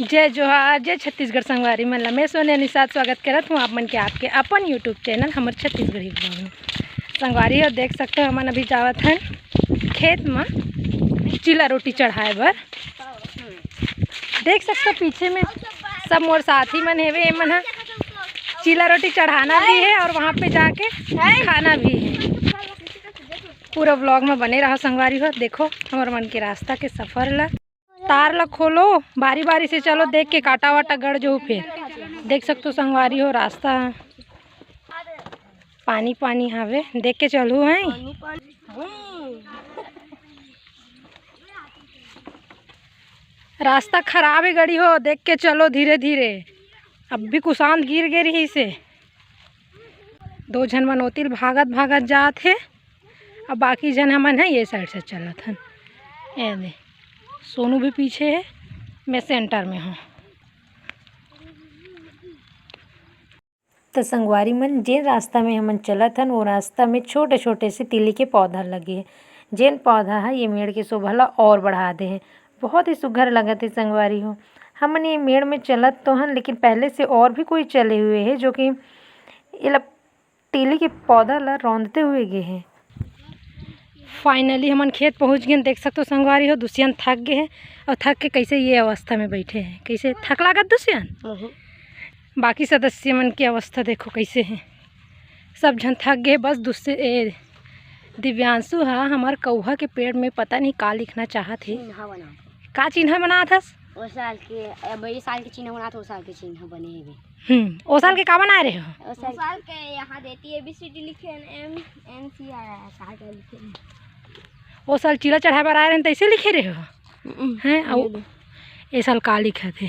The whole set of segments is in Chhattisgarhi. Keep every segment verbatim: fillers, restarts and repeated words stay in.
जय जोहार, जय छत्तीसगढ़ संगवारी मन ला। मैं सोनिया निषाद स्वागत करत हूँ आप मन के आपके अपन YouTube चैनल हमर छत्तीसगढ़ी ब्लॉग में। संगवारी हो, देख सकते हो, हमन अभी जावत हन खेत में चीला रोटी चढ़ाए बर। देख सकते हो, पीछे में सब मोर साथी मन हेवे, एमन ह चीला रोटी चढ़ाना भी है और वहाँ पे जाके खाना भी है। पूरा ब्लॉग में बने रहो संगवारी हो। देखो हमर मन के रास्ता के सफर ला। तार ला खोलो, बारी बारी से चलो, देख के कांटा वाटा गड़ जाहू। फिर देख सकते हो संगवारी हो, रास्ता पानी पानी हावे, देख के चलहू है। रास्ता खराब है गड़ी हो, देख के चलो धीरे धीरे। अब भी कुशांत गिर गे रही से। दो झन मन ओतिल भागत भागत जात हे, अब बाकी झन हमन है ये साइड से चलत हन। ए दे, सोनू भी पीछे है, मैं सेंटर में हूँ। तो संगवारी मन, जेन रास्ता में हमन चलत हन, वो रास्ता में छोटे-छोटे से तिली के पौधा लगे हे, जेन पौधा ह ये मेड़ के शोभा ला और बढ़ा दे हे। बहुत ही सुघर लगत हे संगवारी हो। हमन ये मेड़ में चलत तो हन, लेकिन पहले से और भी कोई चले हुए हे, जो कि एला तिली के पौधा ला रौंदते हुए गे हे। फाइनली हमन खेत पहुँच गेन। देख सकते हो संगवारी हो, दुष्यंत थक गे हे और थक के कैसे ये अवस्था में बैठे हे। कैसे थक लागत दुष्यंत? बाकी सदस्य मन के अवस्था देखो कैसे हे, सब झन थक गे। बस दूसरे ए, दिव्यांशु हा हमार कौहा के पेड़ में पता नहीं का लिखना चाहत हे। चिन्हा बनात हे। का चिन्हा बनात हस? ओ साल के, अब ये साल के चिन्हा बनात, ओ साल के चिन्हा बने हे। हम्म, ओ साल के का बनाए रहे हो? ओ साल, ओ साल के यहाँ देती A B C D लिखे हैं, M N C आया है, का क्या लिखे हैं? ओ साल चीला चढ़ाए बर आए रहे, तैसे लिखे रहे हो? हम्म, हैं? ये अउ दे। ए साल का लिखत हे?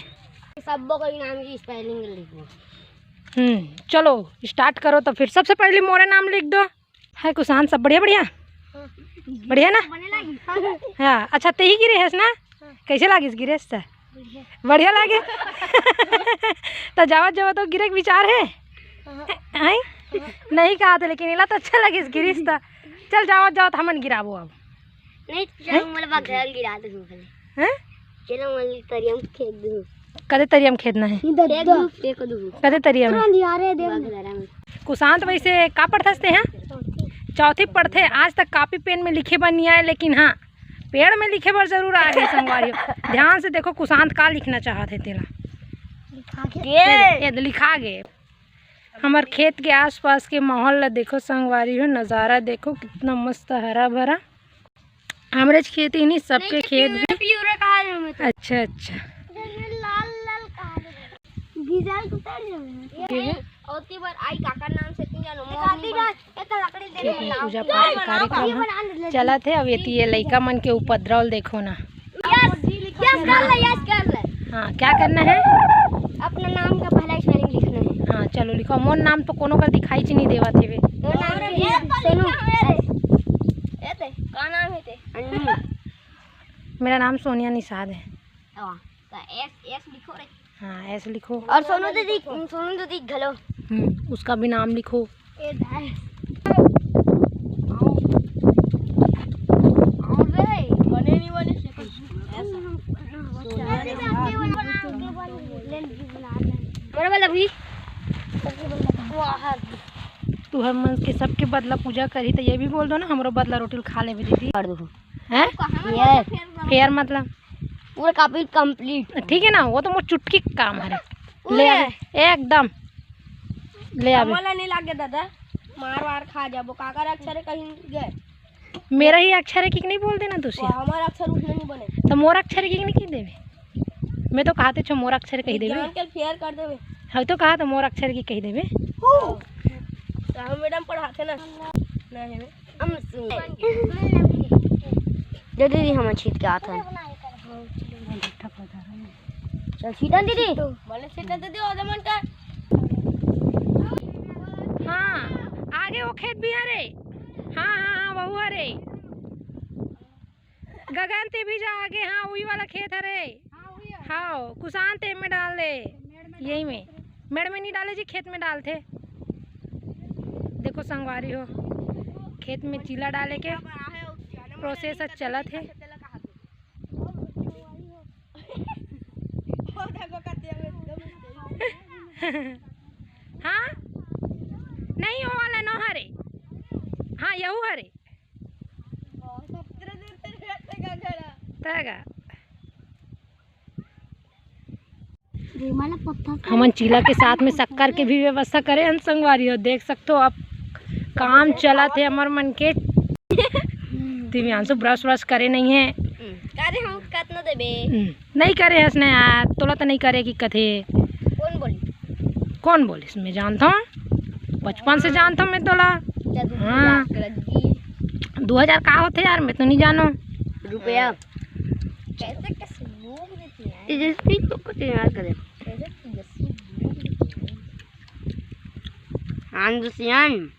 सबको कोई नाम की स्पेलिंग लिखो। हम्म, चलो स्टार्ट करो तो फिर। सबसे पहले मोरे नाम लिख दो। है कुशांत, सब बढ़िया, बढ़िया? बढ़िया ना? हाँ, अच्छा, तेही गिरे हस ना? कैसे लागिस गिरे हस त? बढ़िया लागे? त जावत जावत तो गिरे के विचार हे? हैं? नहीं कहा था, लेकिन एला तो अच्छा लगिस गिरिस त। चल, जावत जावत हमन गिराबो अब। नहीं, चलो, मोला बघेल गिरा दे भले। हैं? चलो, मोला तरिया में खेद दो। कदे तरिया में खेदना हे? फेंक दो, फेंक दो। कदे तरिया में? तुरंत यार, दे। कुशांत, वैसे का पढ़थस ते, हैं? चौथी पढ़थे। आज तक कॉपी पेन में लिखे बर नहीं आए, लेकिन हाँ, पेड़ में लिखे बर जरूर आ गए संगवारी हो। ध्यान से देखो कुशांत का लिखना चाहत हे तेला। लिखा गे। ये, ये लिखा गे। हमर खेत के आसपास के माहौल ला देखो संगवारी हो, नज़ारा देखो कितना मस्त हरा भरा। हमरेच खेत ही नहीं, सबके खेत भी। पियूरा कहा है हमें तो। अच्छा, अच्छा। लाल लाल कहा है। गिजाल उतर जावे। ये है, ओती बार आई काकर नाम से तीन जन मोहनी बन-, एक लकड़ी दे ठीक है, दे। पूजा पाठ के कार्यक्रम ह चलत हे। अब ये लइका मन के उपद्रव देखो ना। यस, यस कर ले, यस कर ले। हाँ, क्या करना है? अपना नाम का पहला स्पेलिंग लिखना है। हाँ, चलो लिखो। मोर नाम तो कोनो कर दिखाई च नहीं देवत हेवे। तो नाम है सोनू। ए ते, का नाम है ते? अन्नू। मेरा नाम सोनिया निषाद है। हाँ, तो एस, एस लिखो रे। हाँ, एस लिखो। और सोनू दीदी, सोनू दीदी घलो। हम्म, उसका भी नाम लिखो। ए दाई। और रे, बने नहीं बने से कुछ। मोर वाला भी। तुहर मन के सबके बदला पूजा करही, तो ये भी बोल दो ना, हमरो बदला रोटी खा लेबे दीदी। कर दो। हैं? ये फेयर मतलब? पूरा कॉपी कंप्लीट। ठीक है ना, वो तो मोर चुटकी के काम हरे। ले आवे, एकदम। ले आवे। हमला नहीं लागे दादा, मार वार खा जाबो। काकर अक्षर कहीं गए? मेरा ही अक्षर है कि नहीं बोल देना तुसी? वो हमारा अक्षर उठने नहीं बने। तो मोर अक्षर की नहीं कह देवे? मैं तो कहते छो मोर अक्षर कह देवे। जान के फेयर कर देवे। हाँ, तो कहा तो मोर अक्षर की कह देवे। तो हम मैडम पढ़ाते ना। नहीं है। हम सुन। दे दीदी, हम छीट के आते हैं। चल छीटन दीदी। बोले छीटन दीदी, ओदे मन का। हाँ, आगे वो खेत भी हरे। हाँ, हाँ, हाँ, वहू हरे। गगन ते भी जा आगे, हाँ, वही वाला खेत हरे। हाँ, कुशांत ते में डाल दे। यही में। मेड़ में नहीं डाले जी, खेत में डालथे। देखो संगवारी हो, खेत में चीला डाले के प्रोसेस चलत हे। हाँ, नहीं, वो वाला नो हरे। हाँ, यहू हरे। तगा। हमन चीला के साथ में शक्कर के भी व्यवस्था करे हन संगवारी हो। देख सकथो, अब काम चलत हे हमर मन के। दिव्यांशु ब्रश व्रश करे नहीं है। करे हम कतना देबे? हम्म, नहीं करे हस ना यार, तोला तो नहीं करे कि कथे। कौन बोली? कौन बोलिस? मैं जानता हूँ, बचपन से जानता हूँ मैं तोला। हाँ। दो हजार का होथे यार, मैं तो नहीं जानो। रुपया। कैसे कैसे लोग रहते हैं? तेजस्वी तो कुछ यार करे। कैसे तेजस्वी लोग रहते हैं? हाँ, दुष्यंत।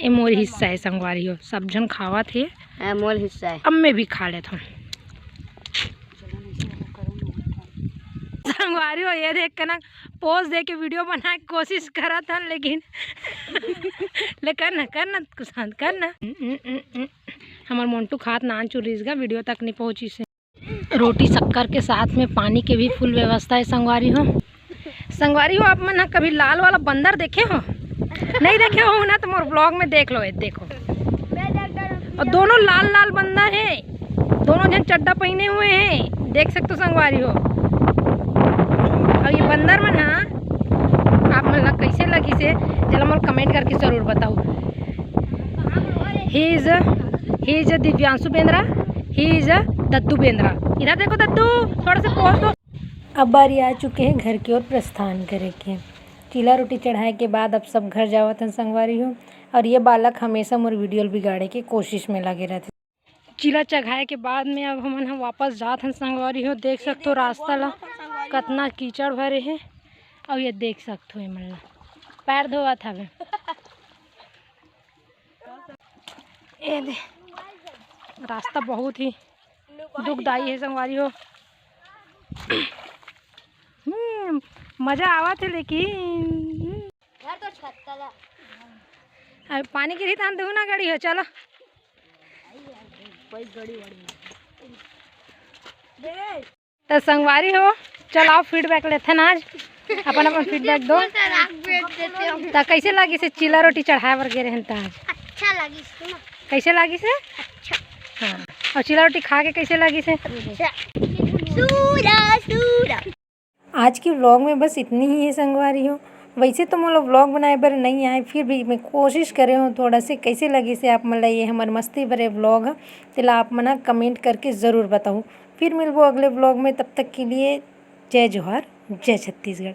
ए मोर हिस्सा है संगवारी हो, सब झन खावत हे। ए मोर हिस्सा है। अब मैं भी खा लेत हूँ। संगवारी हो, ये देख के ना पोज दे के वीडियो बनाए के कोशिश करत हन, लेकिन ले कर ना, कर ना कुशांत, कर ना। हम्म, हम्म, हम्म, हम्म। हमर मोंटू खात नान चुरिस गा, वीडियो तक नहीं पहुँचिस हे। रोटी शक्कर के साथ में पानी के भी फुल व्यवस्था है संगवारी हो। संगवारी हो, आप मन ह कभी लाल वाला बंदर देखे हो? नहीं देखे हो ना, तो मोर ब्लॉग में देख लो, ये देखो। और दोनों लाल लाल बंदर है, दोनों जन चड्डा पहने हुए हैं, देख सकते हो संगवारी हो। और ये बंदर मन ह आप मन ला कैसे लगिस हे, जरा मोर कमेंट करके जरूर बताओ। He is, he is Divyanshu बेंद्रा, he is दद्दू बेंद्रा। इधर देखो दद्दू, थोड़ा सा पोज दो। अब बारी आ चुके हैं घर की ओर प्रस्थान करे के। चीला रोटी चढ़ाए के बाद अब सब घर जावत हन संगवारी हो। और ये बालक हमेशा मोर वीडियो ल बिगाड़े के कोशिश में लगे रहते। चीला चघाए के बाद में अब हमन ह वापस जात हन संगवारी हो। देख सकथो रास्ता ला, कतना कीचड़ भरे हे। अउ ये देख सकथो एमन ला, पैर धोवत हवे। ए दे, रास्ता बहुत ही दुखदाई है संगवारी हो। हम्म, मजा आवत है लेकिन। यार तो छत्ता ला। अब पानी गिरही तहन देहू ना गड़ी हो, चलो। त संगवारी हो, चल आओ फीडबैक लेथन आज, अपन अपन फीडबैक दो। त कैसे लगिस हे चीला रोटी चढ़ाए बर गे रहन त आज? अच्छा लगिस हे ना। कैसे लगिस हे? अच्छा। हाँ, और चीला रोटी खा के कैसे लगिस हे? अच्छा। सूरा, सूरा। आज की व्लॉग में बस इतनी ही है संगवारी हो। वैसे तो मोला व्लॉग बनाए बर नहीं आए, फिर भी मैं कोशिश करे हूँ थोड़ा से। कैसे लगिस हे आप मन ला ये हमर मस्ती भरे व्लॉग ह, तेला आप मन ह कमेंट करके ज़रूर बताओ। फिर मिलबो अगले व्लॉग में, तब तक के लिए जय जोहार, जय छत्तीसगढ़।